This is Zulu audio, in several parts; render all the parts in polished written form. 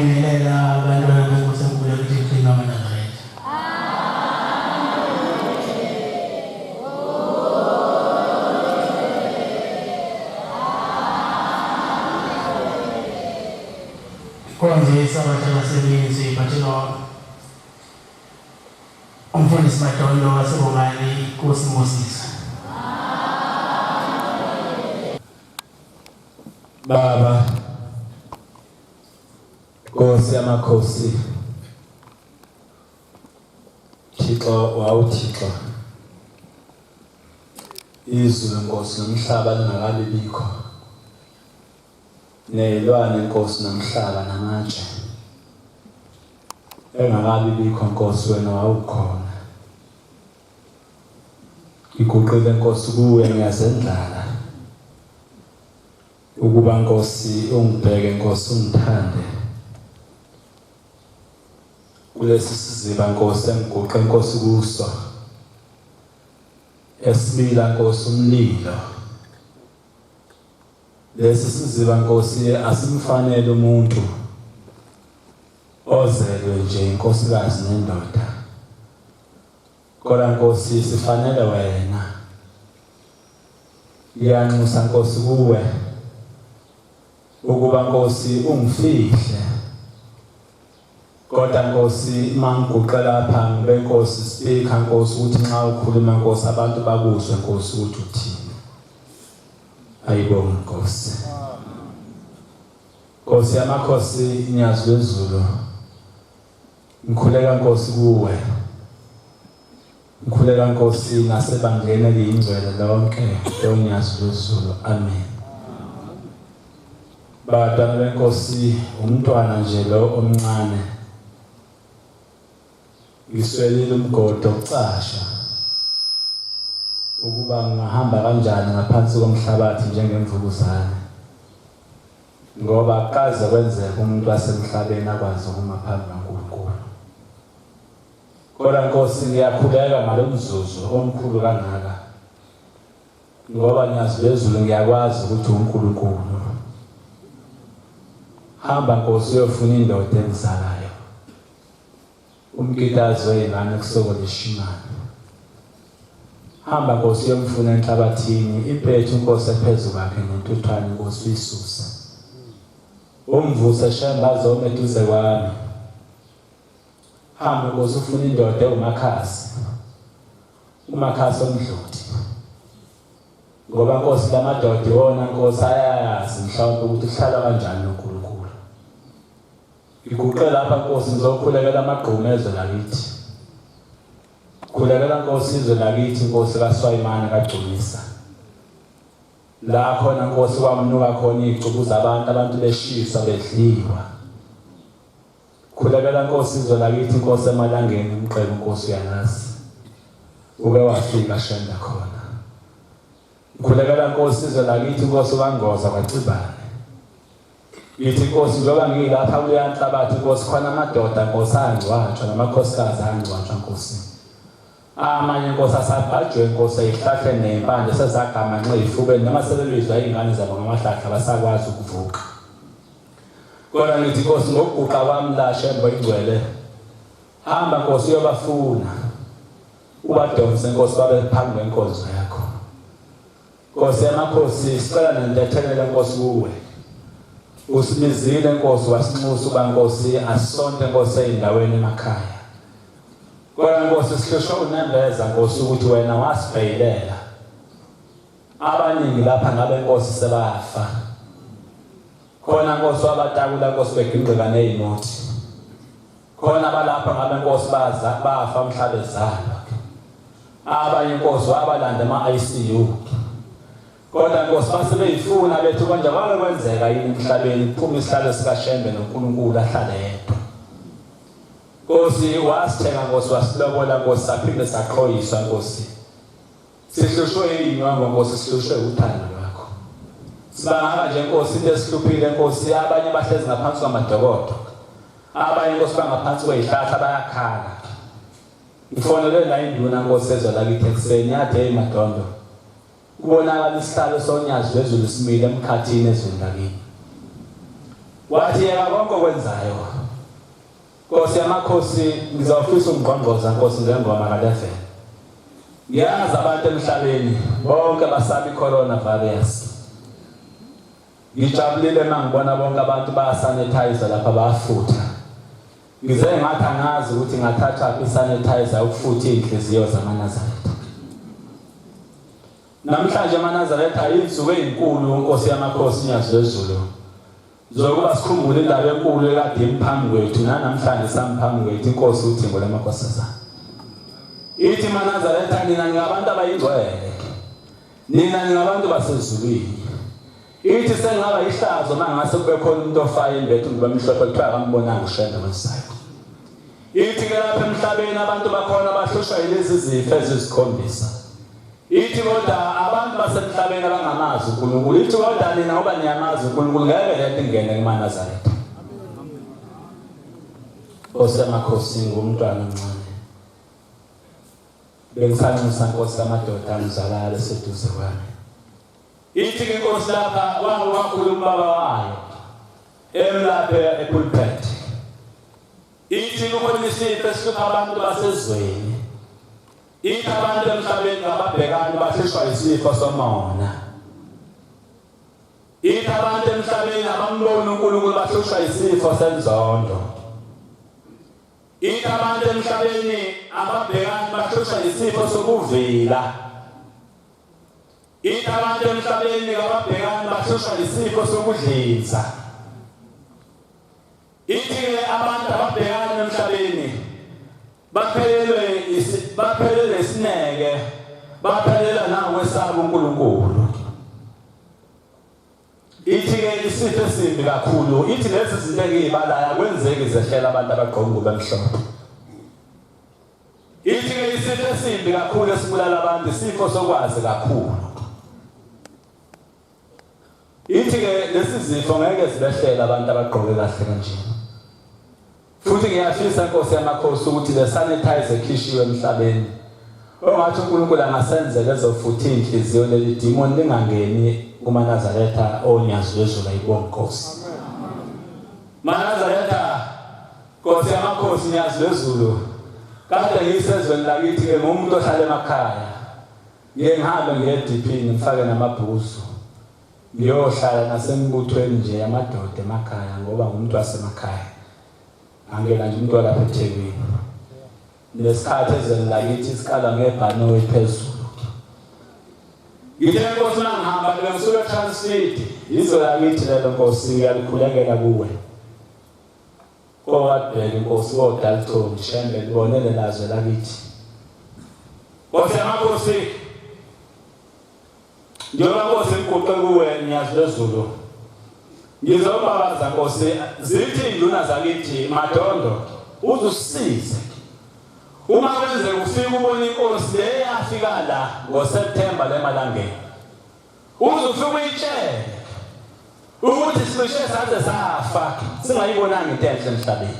Ngiyabingelela abantwana beNkosi enkulu ekuthixini wamaNazaretha. Inkonzo yeSabatha lasemini siyiphathelwa umfundisi Madondo waseBongani, Nkosi Moses. Baba Nkosi yamakhosi Thixo wawuthixo izulu Nkosi nomhlaba lingakabi bikho Nezilwane Nkosi nomhlaba namatshe engakabi bikho Nkosi wena wawukhona. Ngiguqile Nkosi kuwe ngiyazendlala ukuba Nkosi ungibheke Nkosi ungithande kulesi siziba Nkosi engiguqe Nkosi kuso esibila Nkosi umlilo. Lesi siziba Nkosi asimfanele umuntu ozelwe nje inkosikazi nendoda. Kodwa Nkosi sifanele wena. Ngiyanxusa Nkosi kuwe ukuba Nkosi ungifihle. Kodwa Nkosi mangiguqe lapha ngibe Nkosi speaker Nkosi ukuthi nxa ukhuluma Nkosi abantu bakuzwe Nkosi ukuthi uthini. Ayibonge Nkosi. Nkosi yamakhosi nyazi lwezulu. Ngikhuleka Nkosi kuwe. Ngikhuleka Nkosi nasebandleni eliyingcwele lonke lonyazi lwezulu. Amen. Batana benkosi umntwana nje lo omncane. Ngiswelile umgodi wokucasha ukuba ngingahamba kanjani ngaphansi komhlabathi njengemvukuzane ngoba kaze kwenzeka umuntu wasemhlabeni akwazi ukuma phambi kaNkulunkulu. Kodwa Nkosi ngiyakhuleka ngalo mzuzu omkhulu kangaka ngoba nyazi lwezulu ngiyakwazi ukuthi uNkulunkulu. Hamba Nkosi uyofuna indoda engizalayo. Umkitazi wey'ngane kusoko lishimane. Hamba Nkosi uyomfuna enhlabathini, impethu Nkosi ephezu kwakhe nentuthwane Nkosi uyisuse. Umvuse Shembe azome eduze kwami. Hamba Nkosi ufuna indoda ewumakhasi. Umakhasi omdloti. Ngoba Nkosi lamadoda iwona Nkosi ayayazi mhlawumbe ukuthi kuhlalwa kanjani noNkulunkulu. Ngiguqe lapha Nkosi ngizokhulekela amagquma ezwe lakithi. Khulekela Nkosi izwe lakithi Nkosi kaSwayimane kaGcumisa. La khona Nkosi kwamnuka khona izicubu zabantu abantu beshiswa bedliwa. Khulekela Nkosi izwe lakithi Nkosi emalangeni umqebo Nkosi uyalazi. Uke wafika shenda khona. Khulekela Nkosi izwe lakithi Nkosi wangoza kwacibane. Ngithi Nkosi njengoba ngilapha kuleya nhlabathi Nkosi khona amadoda Nkosi angcwatshwa namakhosikazi angcwatshwa Nkosi. Amanye Nkosi asabhajwe Nkosi ezihlahleni nezimpande sezagama nxa ey'fubeni noma sebebizwa iy'ngane zabo ngamahlahla basakwazi ukuvuka. Kodwa ngithi Nkosi ngokuguqa kwami la Shembe oyingcwele hamba Nkosi uyobafuna ubadonse Nkosi babe phambi kwenkonzo yakho. Nkosi yamakhosi sicela nentethelelo Nkosi kuwe. Usibizile Nkosi wasinxusa uba Nkosi asonte Nkosi eyindaweni emakhaya. Kodwa Nkosi sihlushwe unembeza Nkosi ukuthi wena wasibheyilela. Abaningi lapha ngabe Nkosi sebafa. Khona Nkosi wabatakula Nkosi begingqika nezimothi. Khona balapha ngabe Nkosi baza bafa mhla bezalwa. Abanye Nkosi wabalanda ema-ICU. Kodwa Nkosi base beyifuna bethu konje kwake kwenzeka yini emhlabeni kuphuma isihlalo sikaShembe noNkulunkulu ahlale yedwa. Nkosi wasithenga Nkosi wasilobola Nkosi saphinde saqhoyiswa Nkosi. Sihlushwe inyongo Nkosi sihlushwe uthando lwakho. Sibangaka nje Nkosi into esihluphile Nkosi abanye bahlezi ngaphansi kwamadokodo. Abanye Nkosi bangaphansi kwezihlahla bayakhala. Ngifonelwe la induna Nkosi ezwa lakithi ekuseni yathi hey Madondo. Kubonakala isihlalo sonyazi lwezulu simile emkhathini ezweni lakini. Wathi yeka konke okwenzayo. Nkosi yamakhosi ngizawufisa ukungqongqoza Nkosi ngengoma ka-11. Ngiyazi abantu emhlabeni bonke basaba i-corona virus. Ngijabulile uma ngibona bonke abantu bayasanitizer lapha bayafutha. Ngize ngathi angazi ukuthi ngathatha i-sanitizer ukufutha iy'nhliziyo zamaNazaretha. Namhlanje amaNazaretha insuku ezinkulu Nkosi yamakhosi Nyazi lwezulu. Zokuba sikhumbule indaba enkulu ekade imphambi kwethu nanamhlanje samphambi kwethu inkosi uThingo lamakhosazana. Ithi maNazaretha nina ningabantu abayingcwele. Nina ningabantu basezulwini. Ithi sengaba ihlazo mangase kube khona umuntu ofayo imbethe ngoba mhlophe kuthiwa akambonanga uShembe wesayo. Ithi ke lapha emhlabeni abantu bakhona bahlushwa yilezi zifo ezizikhombisa. Ithi kodwa abantu basemhlabeni abangamazi uNkulunkulu. Ithi kodwa nina ngoba niyamazi uNkulunkulu ngeke lento ingene kumaNazaretha. Nkosi yamakhosi ngumntwana omncane. Bengisanxusa Nkosi amadoda angizalayo eseduze kwami. Ithi ke Nkosi lapha wakhuluma ubaba wayo emlaphe epulpit. Ithi kukhona isifo esihlupha abantu basezweni. Ithi abantu emhlabeni ababhekani bahlushwa isifo somona. Ithi abantu emhlabeni abamboni uNkulunkulu bahlushwa isifo senzondo. Ithi abantu emhlabeni ababhekani bahlushwa isifo sokuvila. Ithi abantu emhlabeni ababhekani bahlushwa isifo sokudliza. Ithi-ke abantu ababhekani emhlabeni baphelelwe baphelelwe isineke baphelela nangokwesaba uNkulunkulu. Ithi-ke isifo esimbi kakhulu ithi lezi zinto engiyibalayo akwenzeki zehlela abantu abagqoka ingubo emhlophe. Ithi-ke isifo esimbi kakhulu esibulala abantu isifo sokwazi kakhulu. Ithi-ke lesi zifo ngeke zibehlela abantu abagqoke kahle kanje. Futhi ngiyafisa Nkosi yamakhosi ukuthi le sanitizer ekhishiwe emhlabeni ongathi uNkulunkulu angasenzela ezofutha inhliziyo leli demon lingangeni kumaNazaretha onyazi lwezulu ayibonga Nkosi. MaNazaretha Nkosi yamakhosi nyazi lwezulu kade ngisezweni lakithi ke ngumuntu ohlala emakhaya Ngike ngihambe ngiye ediphini ngifake namabhuzu ngiyohlala nasembuthweni nje yamadoda emakhaya ngoba ngumuntu wasemakhaya. Angena nje umuntu walapha eThekwini. Nesikhathi ezweni lakithi siqala ngebhanoyi phezulu. Ngithe Nkosi mangihamba ngisuka eTranslate izwe lakithi lelo Nkosi ngiyalikhulekela kuwe. Kowabheka inkosi koDalton Shembe libonele lazwe lakithi. Nkosi yamakhosi njengoba Nkosi ngiguqe kuwe nyazi lwezulu ngizobabaza Nkosi zithi induna zakithi Madondo uzusize uma kwenzeka ufika ubona inkosi le yafika la ngoSeptember lemalangeni Uze ufike uyitshele ukuthi sicishe saze safa singayibonanga into enhle emhlabeni.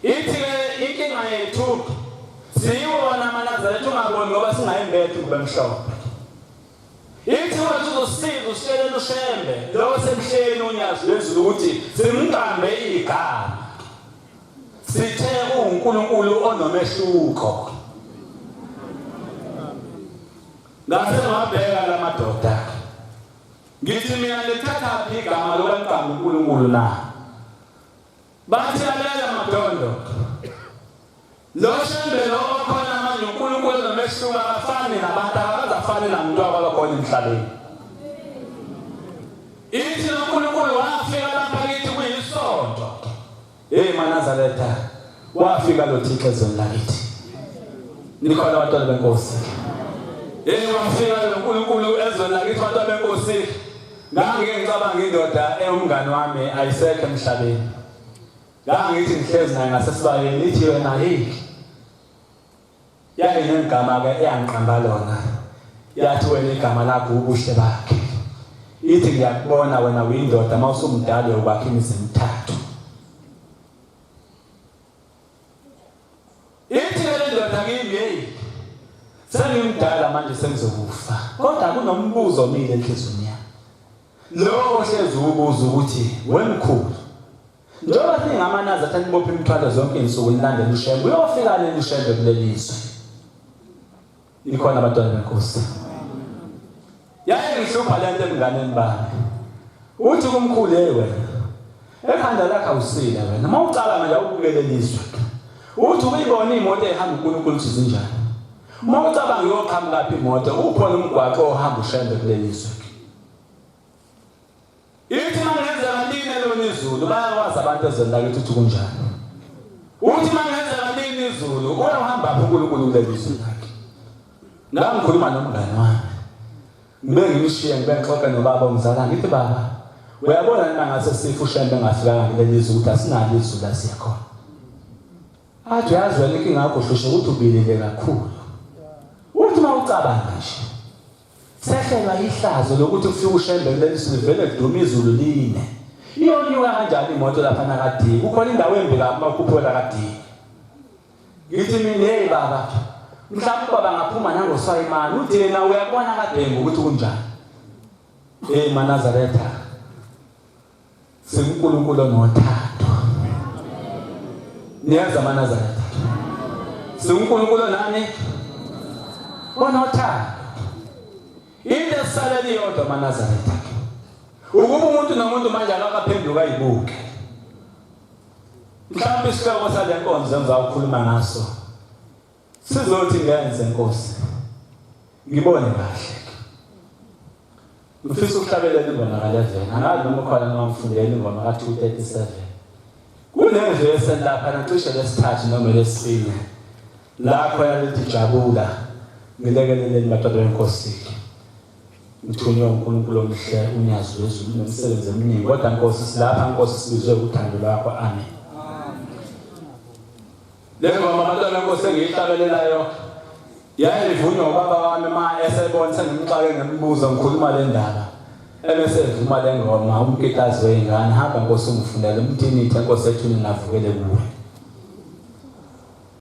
Ithi-ke inkinga yethu siyiwona amaNazaretha ungaboni ngoba singayembethe kube mhlophe. Ithi wethu uzosiza usitshelela uShembe lo osemhleni unyazi lwezulu ukuthi simqambe igama. Sithe uNkulunkulu onomehluko. Ngase ngabheka la madoda. Ngithi mina lithatha phi igama lokuqamba uNkulunkulu na? Bathi lalela madondo. Lo Shembe lo okhona manje uNkulunkulu nomehluko akafani nabantu akazafani namuntu abakhona emhlabeni. Ithi uNkulunkulu wafika lapha kithi kuyisonto. Hey maNazaretha wafika lo Thixo ezweni lakithi. Nikhona abantwana benkosi. Hey wafika lo Nkulunkulu ezweni lakithi abantwana benkosi. Ngangike ngicabanga indoda ewumngani wami ayisekho emhlabeni. Ngangithi ngihlezi naye ngasesibayeni ithi wena hey Yayinegama ke eyangiqamba lona. Yathi wena igama lakho ubuhle bakhe. Ithi ngiyakubona wena uyindoda mawusumdala uyokwakha imizi emithathu. Ithi le ndoda kimi hey sengimdala manje sengizokufa kodwa kunombuzo omile enhlizweni yami. Lo ohlezi ubuza ukuthi wemkhulu njengoba singamanazaretha nibopha imithwalo zonke izinsuku nilandela uShembe uyofika nini uShembe kuleli zwe? Nikhona abantwana benkosi. Yaye ngihlupha lento ebunganeni bami. Uthi kumkhulu hey wena. Ekhanda lakho awusile wena. Uma ucala manje awubukele lizwe. Uthi uyibona imoto ehamba uNkulunkulu ukuthi zinjani. Uma ucabanga uyoqhamuka phi imoto ukhona umgwaqo ohamba uShembe kuleli zwe. Ithi mangenzeka line lona izulu bayakwazi abantu ezweni lakithi ukuthi kunjani. Uthi mangenzeka line izulu uyohamba phi uNkulunkulu kuleli zwe lakhe. Ngangikhuluma nomngane wami. Ngibe ngimshiye ngibe ngixoxe nobaba ongizala ngithi baba uyabona nina ngase sifa uShembe engafikanga kuleli zwe ukuthi asinalo izulu la siya khona. Athi uyazi wena inkinga yakho hlushe ukuthi ubilile kakhulu. Uthi uma ucabanga nje Sehlelwa ihlazo lokuthi kufika uShembe kuleli zulu vele kuduma izulu line. Iyonyuka kanjani imoto lapha nakadiki? Kukhona indawo embi kabi uma ukhuphukela kadiki. Ngithi mina hey baba, mhlawumbe ubaba ngaphuma nangoswayimani uthi yena uyakubona kaBhengu ukuthi kunjani. Hey maNazaretha, singuNkulunkulu onothando. Niyazi amaNazaretha? SinguNkulunkulu nani? Onothando. Into esisalele iyodwa amaNazaretha. Ukuba umuntu nomuntu manje akakaphenduka ayibuke. Mhlawumbe isihloko sale nkonzo engizawukhuluma ngaso sizothi ngenze Nkosi ngibone kahle. Ngifisa ukuhlabelela ingoma ka-11. Angazi noma ukhona noma ngifundela ingoma ka-237. Kunevesi lapha nacishe lesithathu noma lesine. La khona lithi jabula ngilekeleleni bantwana benkosi. Ngithunywe uNkulunkulu omuhle unyazi lwezulu nemisebenzi eminingi kodwa Nkosi silapha Nkosi sibizwe uthando lwakho amen. Le ngoma abantwana benkosi engiyihlabelelayo yayivunywa ubaba wami ma esebona sengimxake ngemibuzo ngikhuluma le ndaba ebese evuma le ngoma umkitazi wey'ngane hamba nkosi ungifunele umthinithe nkosi ethuni ngavukele kuwe.